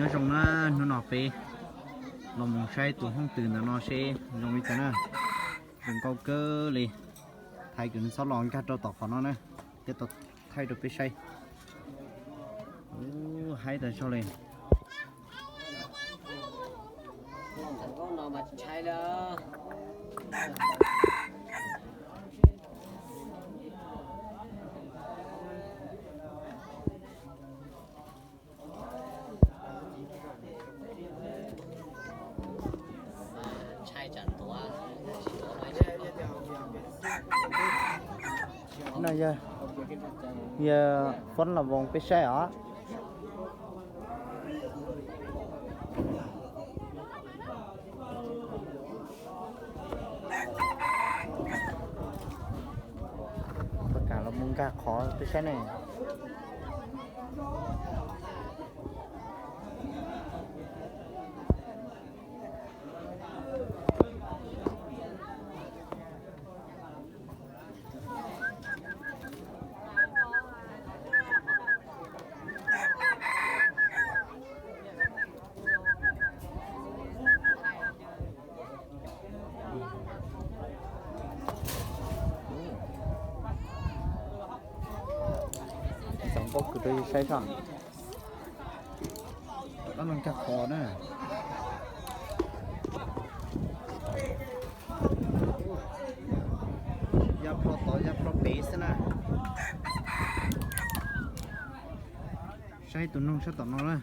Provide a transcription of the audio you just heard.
Nyob zoo na, hnub no peb los mus saib tus hooj twm ntawm no seb zoo li cas na. Zoo nkauj kawg li. Thaij kom nws txhob los nkag rau tom qhov no na, thiaj tau thaij rau peb saib. Ub, haib tas zog li. No yog, yog Fob Los Voos peb saib os. Rov qab los mus nkag qhov peb saib ne. Txaus nkauj kawg, rau saib soj. Ob no nkag qhov na. Ya plho tod ya plho pem xwb na. Saib tus noog sab tom no na.